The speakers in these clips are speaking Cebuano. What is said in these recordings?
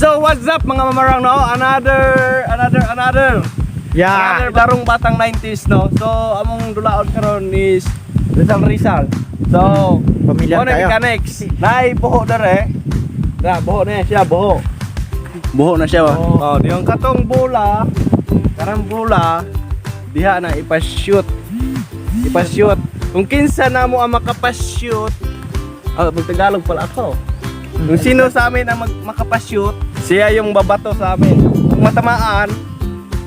So what's up, mga mamarang, no? Another, another, another. Yeah. Another larong batang 90s, no? So among dulaon karon is Rizal Rizal. So, Pamilya mo na tayo. Mechanics. Naay buho dere. Na buho na siya, buho. Buho na siya ba? Oh, di yung katong bola, karang bola diha na ipa-shoot. Ipa-shoot. Kung kinsa na mo ang makapa-shoot, oh, mag-Tagalog pala ako. Kung sino sa amin ang makapa-shoot, siya yung babato sa amin. Kung matamaan,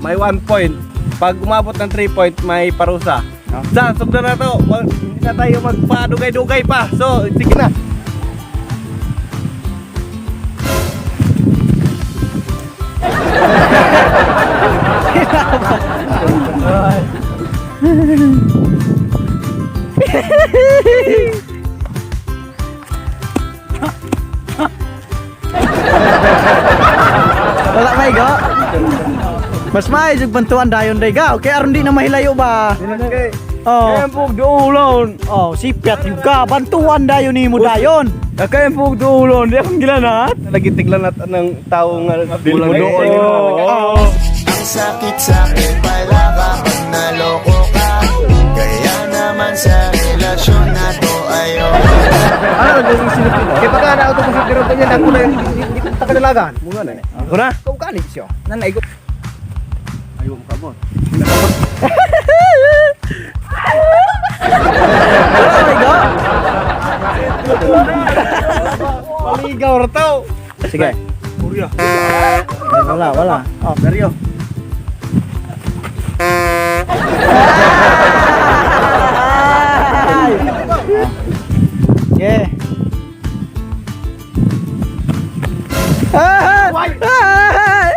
may 1 point. Pag umabot ng 3 point, may parusa. Sa, sugdan na to. Hindi na tayo magpadugay-dugay pa. So, sige na. Wala may go. Mas may jug bantuan dayon day ga. Okay, aron di na mahilayo ba. Okay. Oh. Kaya po duulon. Oh, sipiat yung ka. Bantuan dayon nimo dayon. Kaya po duulon. Di akong gilanat. Lagi tiglanat ng tao nga dili mo doon. Oo. Ang sakit-sakit pala kapag naloko ka. Kaya naman sa relasyon na to ayoko. Ano ang sinipin? Kaya pagka na auto ko pero ganyan ako na hindi ko takadalagan. Bunga na eh. Ako na. Kau kani siya. Nanay ko. Ayaw mo kabot. Wala may go. Paligaw ra tao. Sige. Purya. Wala, wala. Oh. Dario. Yeah. Ah! Ah!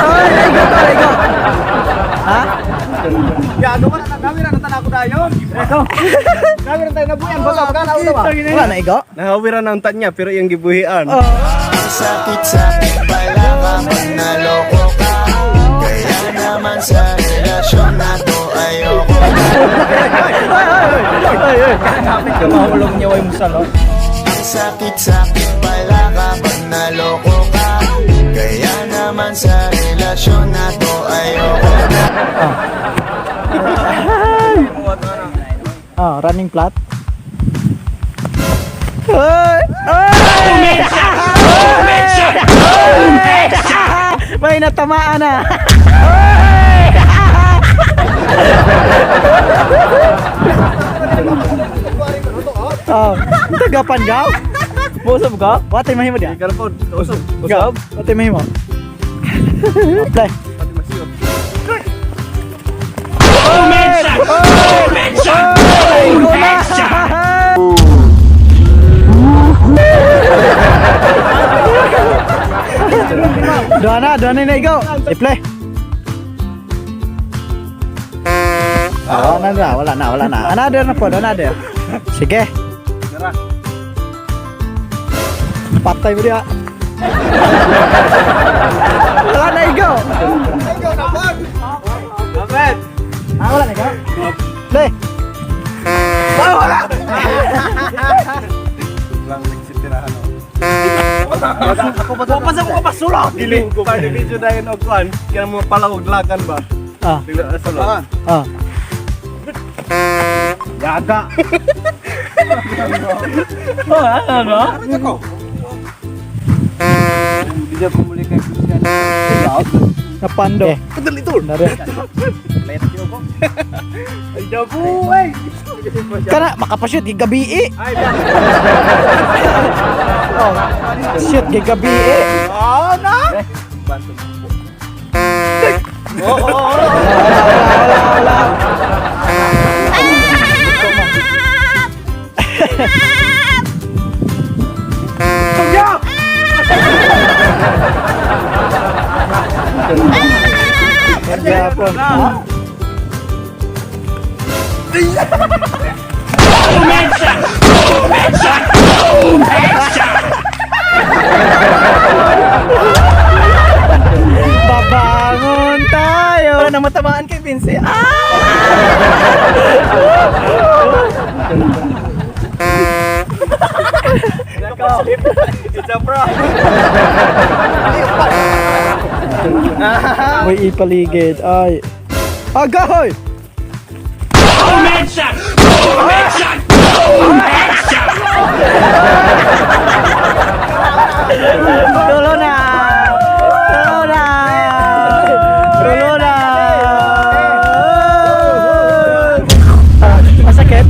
Ay, laigo to, laigo. Ha? Ya, ano ka na kami na natan ako dayon. Kami na tayo nabuyan basta pagka na auto ba. Wala na igo? Nahawiran ang tanya pero iyang gibuhian. Oh. Ang sakit-sakit pala kapag naloko ka. Kaya naman sa relasyon na to ayoko. Ay, ay. Kapit ka mahulog niya way musalo. Ang sakit-sakit pala kapag naloko ka. Kaya naman sa relasyon na to ayoko. Oh, running flat. Ay! Ay! May natamaan na. Ay! Oh, tagapan gaw. Musab ka? Watay mahimo dia. Ikaw po, usab. Gaw, Usab. watay mahimo. Play. Pati masiyot. Ay, go na! Doon na na ikaw. I-play. Ah, wala na, wala na, wala na. Another na po, another. Sige. Tara. Patay mo diya. Wala na ikaw. Dapat. Ah, wala na ikaw. Play. Ah, wala. Lang nagsitirahan ako. Wapas ako kapasulot. Dili ko pa ni video dayon og kwan. Kaya mo palawog lagan ba? Ah, Bigla sa sulod. ah. Gaga. Oh, ano? Hindi niya pumuli kay Christian. Napando. Kadali to. Nare. Ay, jabu, ay. Kana makapashoot gigabi eh. Ay, ba. Oh. Shoot gigabi eh. Oh, na. Oo, oo, oo. Wala, wala, wala. Gyapon. Babangon tayo. Wala nang matamaan kay Vince. Ah! It's a prank. Uy, ipaligid. Ay. Agahoy! Tulo na! Tulo na! Tulo na! Ah, masakit?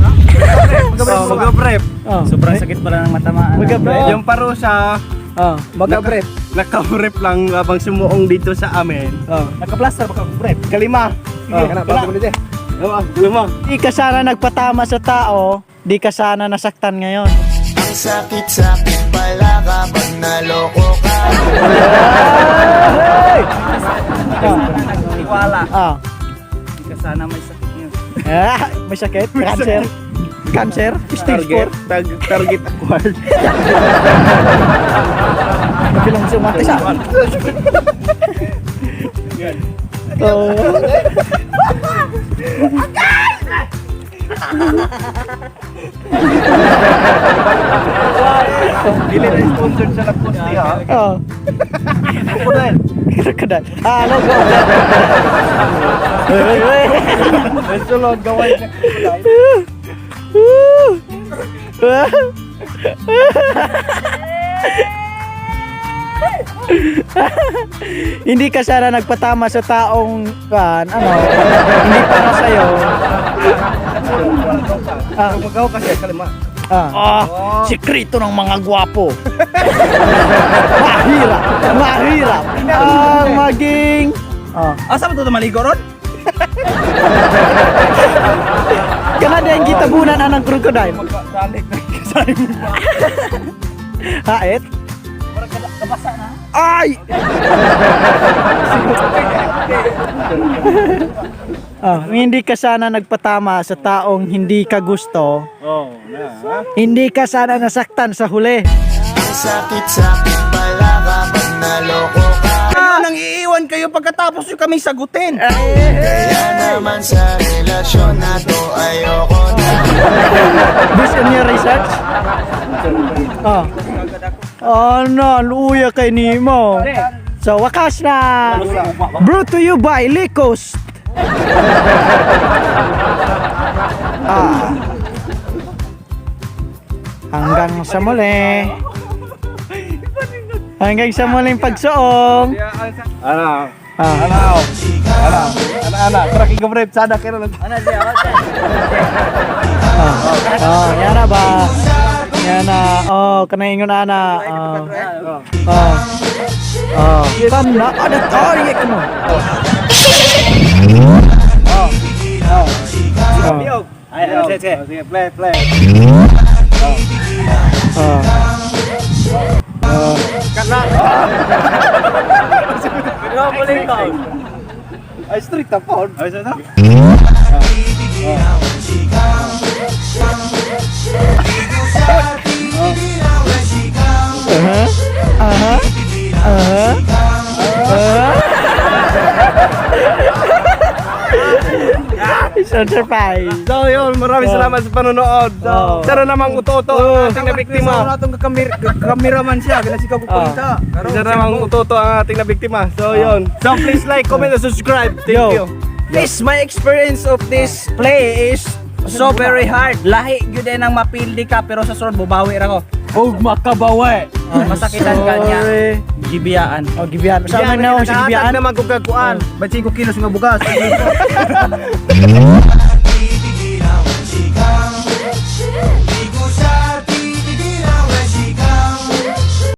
So, mag-prep. Oh. Sobrang sakit pala ng matamaan. Mag-prep? Yung parusa, Oh. Mag-prep. nakaprep lang habang sumuong dito sa amin. Oh. Naka-plaster baka prep. Kalima. Oh. Kana, bago ulit eh. Lima, lima. Di ka sana nagpatama sa tao, di ka sana nasaktan ngayon. Ang sakit-sakit pala kapag naloko ka. Hey! Nagtiwala. Ah. Hindi ka sana may sakit ngayon. Ah, may sakit? Cancer? Cancer? Stage Target, 4? target acquired. Bilang sumati sa. Oh. Dili na sponsored sa Lacoste ha. Oh. Crocodile. Crocodile. Ah, logo. Wait, wait, wait. Sulod gawin sa crocodile. Hindi ka sana nagpatama sa taong kan, ano, hindi para sa'yo. Ah. Magaw kasi kalima. Ah. Ah, sikreto ng mga gwapo. Mahirap, mahirap ang maging ah. Asa ba ito maligo ron? Kanada ang gitabunan anang crocodile. Magdalik na kasay mo pa. Hait? Parang kabasa na. Ay! Ah, hindi ka sana nagpatama sa taong hindi ka gusto, Oh, na. hindi ka sana nasaktan sa huli. Ang sakit-sakit pala kapag naloko ka. Kayo nang iiwan kayo pagkatapos nyo kaming sagutin. Kaya naman sa relasyon na to ayoko na. Based on your research? Oh. Oh no, luya kay Nemo. So, wakas na! Brought to you by Licos. Ah. Hanggang sa muli. Hanggang sa muling pagsuong. Ano? Ah. Ano? Ano? Ano? Ano? Tara kay sana kira lang. Ano siya? Ah. Oh, yan na ba? Yan na. Oh, kanaingon na na. Oh. Oh. Oh. Kana ada tarik mo. Oh. Oh. Ay, ano, sige, sige. Sige, play, play. Oh. Kana. Pero muling ko. Ay, strict na po. Ay, sana? Uh-huh. Uh-huh. Uh-huh. Uh-huh. So surprise. So, yun. Maraming salamat sa panonood. Oh. Sana namang uto-uto ang ating nabiktima. Sa atong kameraman siya, gila si kapupunta. Isa namang uto-uto ang ating nabiktima. So, yun. So, please like, comment, and subscribe. Thank Yo. you. This my experience of this play is so very hard. Lahi gyud ang mapildi ka pero sa sunod bubawi ra ko. Og makabawi. Masakitan ka niya. Sorry. Gibiyaan. Oh, gibian. Sa man na si gibian. naman kung kakuan. 25 kilos nga bugas.